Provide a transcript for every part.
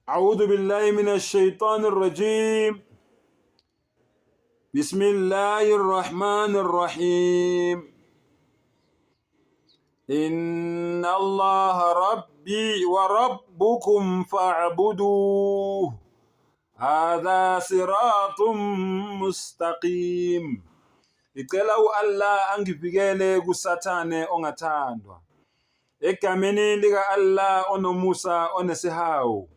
أعوذ بالله من الشيطان الرجيم بسم الله الرحمن الرحيم إن الله ربي وربكم فاعبدوه هذا صراط مستقيم. Ngicela u-Allah angivikele kuSathane ongathandwa. Egameni lika-Allah onomusa onesihawu.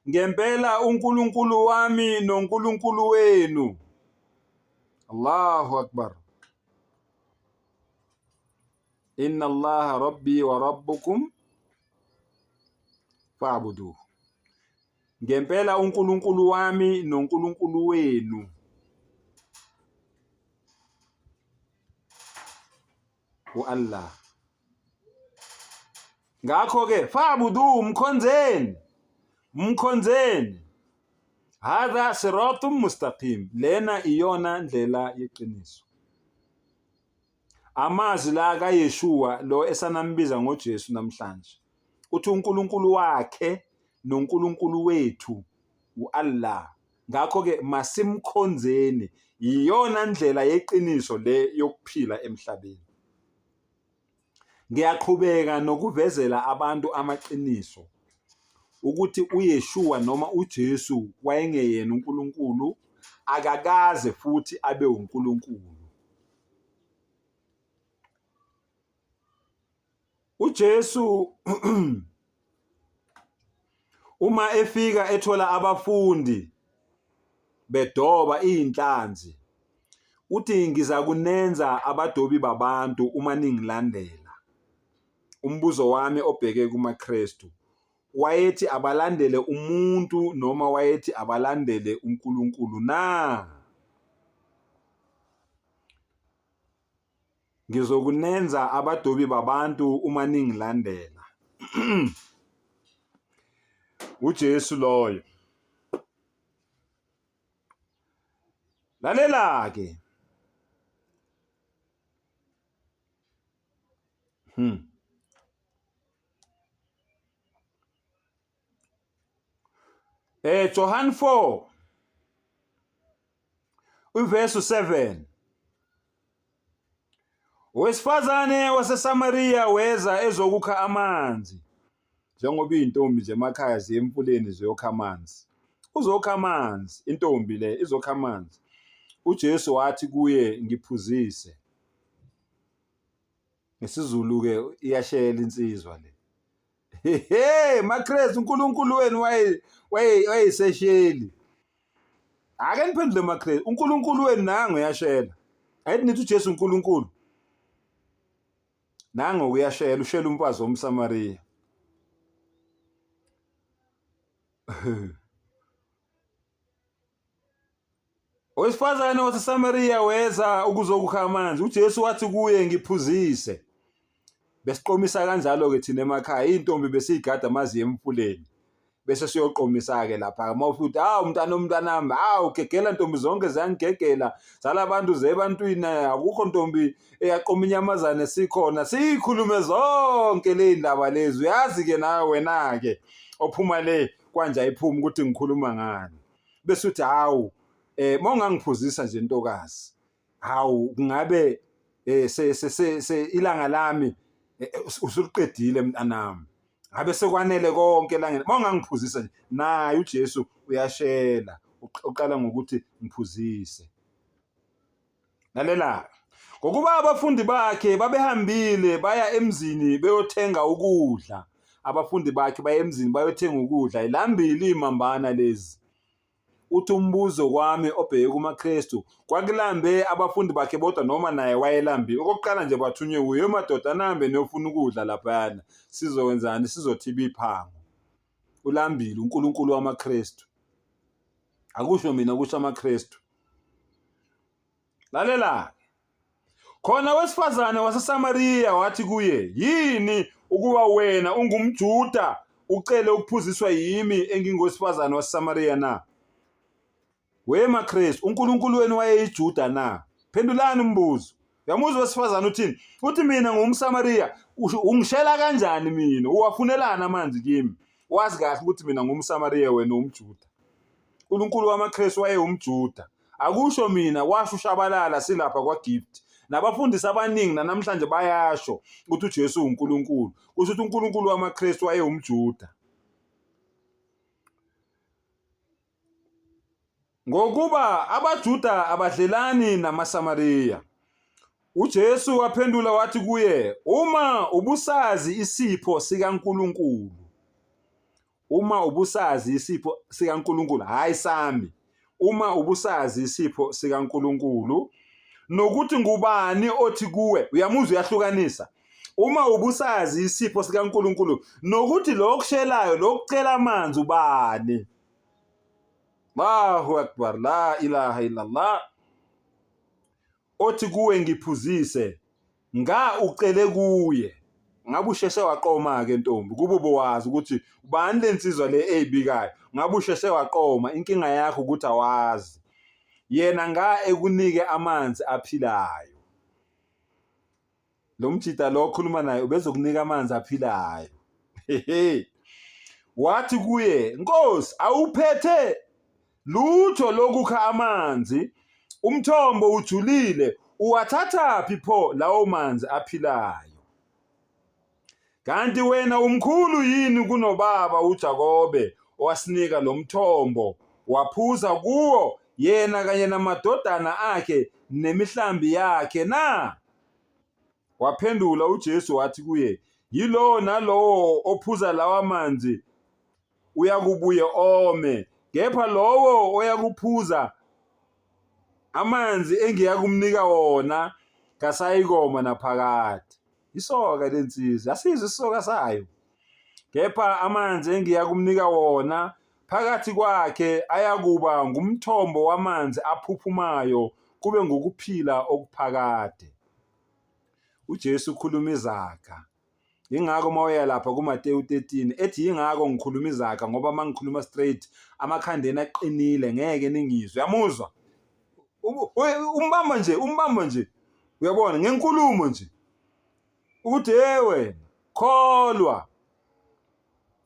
Ngempela uNkulunkulu wami noNkulunkulu wenu. Allahu Akbar. Inna Allaha Rabbi wa Rabbukum fa'buduhu. Ngempela uNkulunkulu wami noNkulunkulu wenu. U-Allah. Ngakho-ke fa'budu, mkhonzeni, mkhonzeni. Hadha siratun mustaqim, lena iyona ndlela yeqiniso. Amazwi la kaYeshua lo esanambiza ngoJesu namhlanje. Uthi uNkulunkulu wakhe noNkulunkulu wethu u-Allah. Ngakho-ke masimkhonzeni, yiyona ndlela yeqiniso le yokuphila emhlabeni. Ngiyaqhubeka nokuvezela abantu amaqiniso ukuthi uYeshua noma uJesu wayengeyena uNkulunkulu, akakaze futhi abe uNkulunkulu. UJesu uma efika ethola abafundi bedoba izinhlanzi uthi ngiza kunenza abadobi babantu uma ningilandela. Umbuzo wami obheke kumaKristu wayethi abalandele umuntu noma wayethi abalandele uNkulunkulu na? Ngizokunenza abadobi babantu uma ningilandela. UJesu loyo. Lalela-ke. Johan 4 uverse 7. Owesifazane waseSamariya weza ezokukha amanzi. Njengoba izintombi nje emakhaya ziye emfuleni ziyokha amanzi. Uzokha amanzi, intombi le izokha amanzi. UJesu wathi kuye, ngiphuzise. NgesiZulu ke iyashela insizwa le. Hey maKristu, uNkulunkulu wenu waye wayesesheli. Ake niphendule maKristu, uNkulunkulu wenu nangu uyashela. Ayithi nithi uJesu uNkulunkulu. Nangu uyashela, ushela umfazi womSamariya. Owesifazane waseSamariya weza ukuzokukha amanzi. UJesu wathi kuye, ngiphuzise. Besiqomisa kanjalo-ke thina emakhaya, iy'ntombi besiyigada amazi emfuleni. Bese siyoqomisa-ke lapha. Uma ufika uthi, hawu mntana omntanami, hawu gegela ntombi zonke ziyangigegela. Zala bantu zebantwini, akukho ntombi eyaqoma inyamazane sikhona. Siyikhulume zonke ley'ndaba lezi. Uyazi-ke nawe wena-ke ophuma le kwanje ayiphumi ukuthi ngikhuluma ngani. Bese uthi hawu mawungangiphuzisa nje ntokazi, hawu kungabe se se se ilanga lami usuliqedile mntanami, ngabe sekwanele konke elangeni mawungangiphuzisa nje. Naye uJesu uyashela, uqala ngokuthi ngiphuzise. Lalela, ngokuba abafundi bakhe babehambile baya emzini beyothenga ukudla. Abafundi bakhe baya emzini bayothenga ukudla, ilambile iy'mambana lezi. Uthi umbuzo kwami obheke kumaKristu, kwakulambe abafundi bakhe bodwa noma naye wayelambile? Okokuqala nje bathunywe kuye, madoda anihambe niyofuna ukudla laphayana, sizokwenzani? Sizothiba iphango. Ulambile uNkulunkulu wamaKristu. Akusho mina, kusho amaKristu. Lalela-ke. Khona wesifazane waseSamariya wathi kuye, yini ukuba wena ungumJuda ucele ukuphuziswa yimi engingowesifazane waseSamariya na? We maKristu, uNkulunkulu wenu wayeyiJuda na? Phendulani umbuzo. Uyamuzwa wesifazane uthini? Uthi mina ngumSamariya, ungishela kanjani mina? Uwafunelani amanzi kimi? Wazi kahle ukuthi mina ngumSamariya wena umJuda. uNkulunkulu wamaKristu wayewumJuda. Akusho mina, washo uShabalala silapha kwaGift. Nabafundisi abaningi nanamhlanje bayasho ukuthi uJesu uNkulunkulu. Kusho ukuthi uNkulunkulu wamaKristu wayewumJuda. Ngokuba abaJuda abadlelani namaSamariya. UJesu waphendula wathi kuye, uma ubusazi isipho sikaNkulunkulu, uma ubusazi isipho sikaNkulunkulu, hhayi sami, uma ubusazi isipho sikaNkulunkulu, nokuthi ngubani othi kuwe, uyamuzwa uyahlukanisa. Uma ubusazi isipho sikaNkulunkulu, nokuthi lo okushelayo, lo okucela amanzi ubani. Allahu akbar, la ilaha illallah. Othi kuwe ngiphuzise, nga ucele kuye. Ngabe usheshe waqoma-ke ntombi, kube ubowazi ukuthi ubani le nsizwa le eyibikayo. Ngabe usheshe waqoma, inkinga yakho ukuthi awazi. Yena nga ekunike amanzi aphilayo. Lo mjita lo okhuluma naye ubezokunika amanzi aphilayo. Hehe. Wathi kuye, Nkosi, awuphethe lutho lokukha amanzi, umthombo ujulile, uwathathaphi pho lawo manzi aphilayo? Kanti wena umkhulu yini kunobaba uJakobe owasinika lo mthombo waphuza kuwo yena kanye namadodana akhe nemihlambi yakhe na? Waphendula uJesu wathi kuye, Yilowo nalowo ophuza lawa manzi uyakubuye ome, kepha lowo oyakuphuza amanzi engiyakumnika wona kasayikoma naphakade. Isoka lensizwa, asizwe isisoka sayo. Kepha amanzi engiyakumnika wona phakathi kwakhe ayakuba ngumthombo wamanzi aphuphumayo kube ngukuphila okuphakade. UJesu ukhuluma izaga. Yingakho uma uya lapha kuMateyu 13 ethi yingakho ngikhuluma izaga ngoba uma ngikhuluma straight amakhandeni aqinile ngeke ningizwe. Uyamuzwa? Umbamba nje, umbamba nje. Uyabona ngenkulumo nje ukuthi hey wena kholwa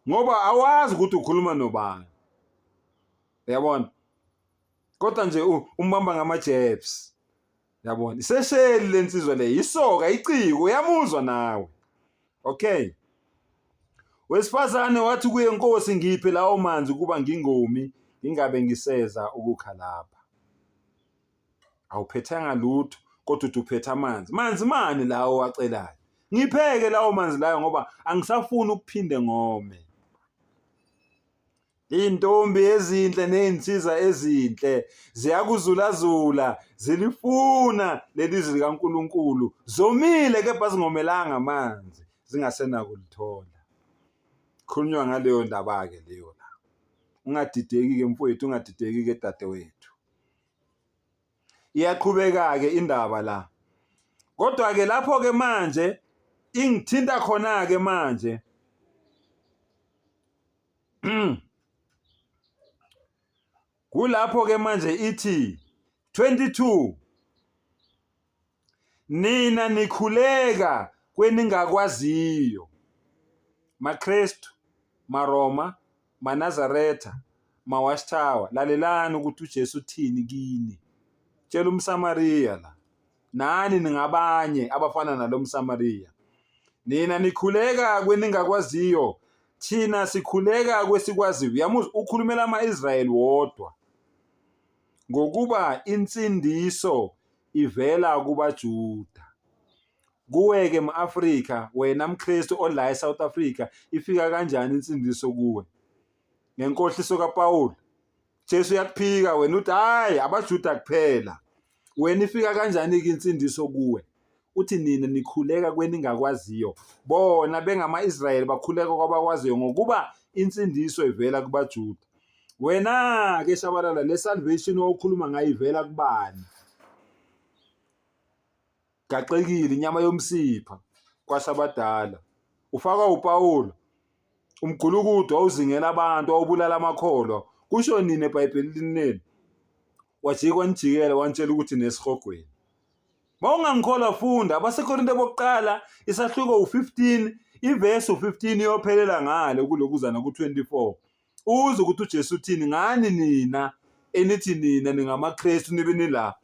ngoba awazi ukuthi ukhuluma nobani. Uyabona? Kodwa nje umbamba ngama-jabs. Yabona? Isesheli lensizwa le isoka iciko uyamuzwa nawe. Okay. Wesifazane wathi kuye Nkosi ngiphe lawo manzi ukuba ngingomi ngingabe ngiseza ukukha lapha. Awuphethanga lutho kodwa uthi uphethe amanzi. Manzi mani lawo owacelayo? Ngipheke lawo manzi layo ngoba angisafuni ukuphinde ngome. Iy'ntombi ezinhle ney'nsiza ezinhle ziyakuzulazula zilifuna leli zwi likaNkulunkulu, zomile kepha zingomelanga amanzi, zingasenakulithola. Khulunywa ngaleyo ndaba-ke leyo la. Ungadideki-ke mfowethu, ungadideki-ke dadewethu. Iyaqhubeka-ke indaba la. Kodwa-ke lapho-ke manje ingithinta khona-ke manje. Kulapho ke manje ithi 22 Nina nikhuleka kweningakwaziyo. MaKristu, maRoma, maNazaretha, maWatchtower, lalelani ukuthi uJesu uthini kini. Tshela umSamariya la. Nani ningabanye abafana nalo mSamariya. Nina nikhuleka kweningakwaziyo, thina sikhuleka kwesikwaziyo. Uyamuzwa ukhulumela ama-Israyeli wodwa. Ngokuba insindiso ivela kubaJuda. Kuwe-ke m-Afrika, wena mKristu ola eSouth Africa, ifika kanjani insindiso kuwe? Ngenkohliso kaPawulu. Jesu uyakuphika wena uthi hayi abaJuda kuphela. Wena ifika kanjani-ke insindiso kuwe? Uthi nina nikhuleka kweningakwaziyo. Bona bengama-Israyeli bakhuleka kwabakwaziyo ngokuba insindiso ivela kubaJuda. Wena-ke Shabalala le salvation okhuluma ngayo ivela kubani? Gaxekile inyama yomsipha kwasho abadala. Ufakwa uPawulu umgulukudu wawuzingela abantu wawubulala amakholwa kusho nini eBhayibhelini lenu wajika wanijikela wanitshela ukuthi nesihogweni. Mawungangikholwa funda abaseKorinte bokuqala isahluko u-15 Ivesi u-15 iyophelela ngale kulokuzana ku-24. Uzwe ukuthi uJesu uthini ngani nina enithi nina ningamaKristu nibe nila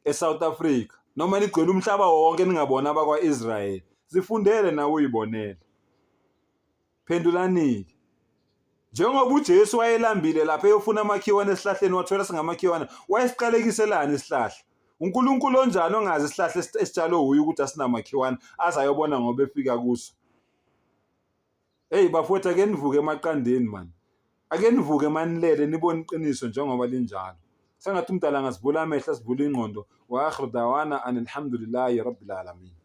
eSouth Africa noma nigcwele umhlaba wonke ningabona abakwa-Israyeli. Zifundele nawe uyibonele. Phendulani-ke. Njengoba uJesu wayelambile lapha eyofuna amakhiwane esihlahleni wathola singamakhiwane, wayesiqalekiselani isihlahla? UNkulunkulu onjani ongazi isihlahla esitshalwe wuye ukuthi asinamakhiwane aze ayobona ngoba efika kuso? Hey bafowethu ake nivuke emaqandeni mani. Ake nivuke manilele nibone iqiniso njengoba linjalo. Sengathi umdala angasivula amehlo asivule ingqondo. Wa akhiru dawana anilhamdulillahi rabbil alamin.